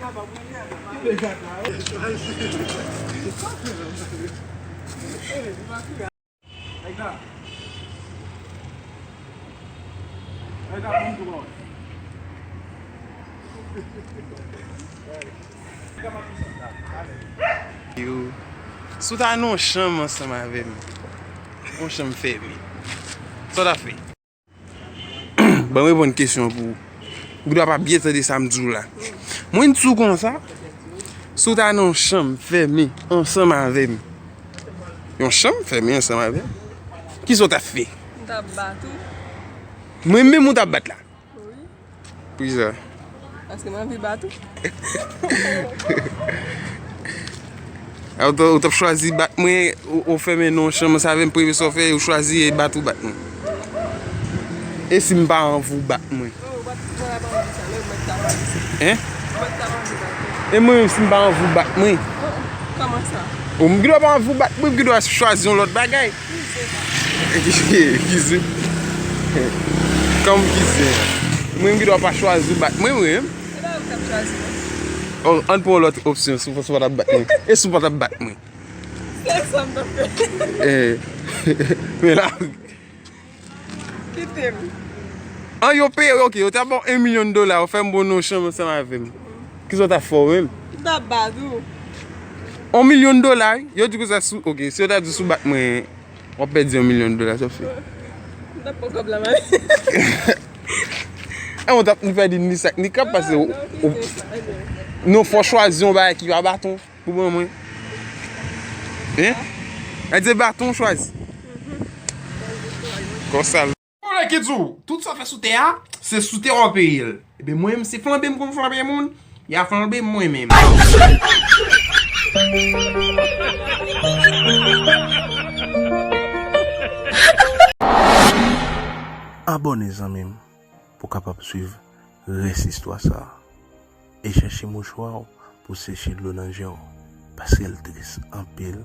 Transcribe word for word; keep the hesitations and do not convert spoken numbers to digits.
Yo, si w ta nan yon chanm ansanm avè m, yon chanm fèmen, sa w ta fè? Ban m reponn kesyon pou ou. Ou gendwa pa byen tande sa m di w la. Mwen di w konsa, si w ta nan yon chanm fèmen ansanm avè m, yon chanm fèmen ansanm avè m, kisa w t ap fè? M t ap bat ou. Mwen menm ou t ap bat la? Wi. Poukisa? Paske m anvi bat ou. A, ou t, ou t ap chwazi bat mwen, ou, ou fèmen nan yon chanm sa avè m, premye sa w fè, ou chwazi e bat ou bat mwen. E si m pa anvi w bat mwen? Oh, ou pa t, ou pa t ap anvi sa, men ou mèt t ap anvi sa. Hein? Ou mèt t ap anvi bat mwen. E mwen menm, si m pa anvi w bat mwen? Oh, oh, kòman sa? Ou, m gendwa pa anvi w bat mwen, m gendwa chwazi yon lòt bagay. Ki zen sa? Ki zen? Kòm ki zen? Mwen, m gendwa pa chwazi w bat mwen, mwen menm. Se pa mwen k ap chwazi, non. Oh, ann pran yon lòt opsyon, si w, si w pa t ap bat mwen. E si w pa t ap bat mwen? Sèl sa m t ap fè. Eh. Men la. Kite m. An, yo peye, ok, yo ta ba w yon milyon dola, ou fè m bon nan yon chanm ansanm avè m. Kisa w ta fè w menm? M t ap bat ou. Yon milyon dola, wi. Yo di konsa sou, ok, si yo ta di sou bat mwen, w ap pèdi yon milyon dola, sa w fè? M t ap pran kòb la, mwen. E, w t ap ni pèdi ni sak, ni kòb, paske w, non, w, kite sa, non. Non, fò w chwazi yon bagay ki pa baton. Pou ban mwen. Hein? Èske se baton w chwazi? Konsa l. Bon, lè ki di w, tout sa w fè sou tè a, se sou tè a w peye l. Ebyen, mwen menm, se flanbe m konn flanbe moun, y a flanbe m mwen menm. Abòne, zanmi m, pou w kapab swiv rès istwa sa a. E chèche mouchwa w pou seche dlo nan je w, paske l tris anpil.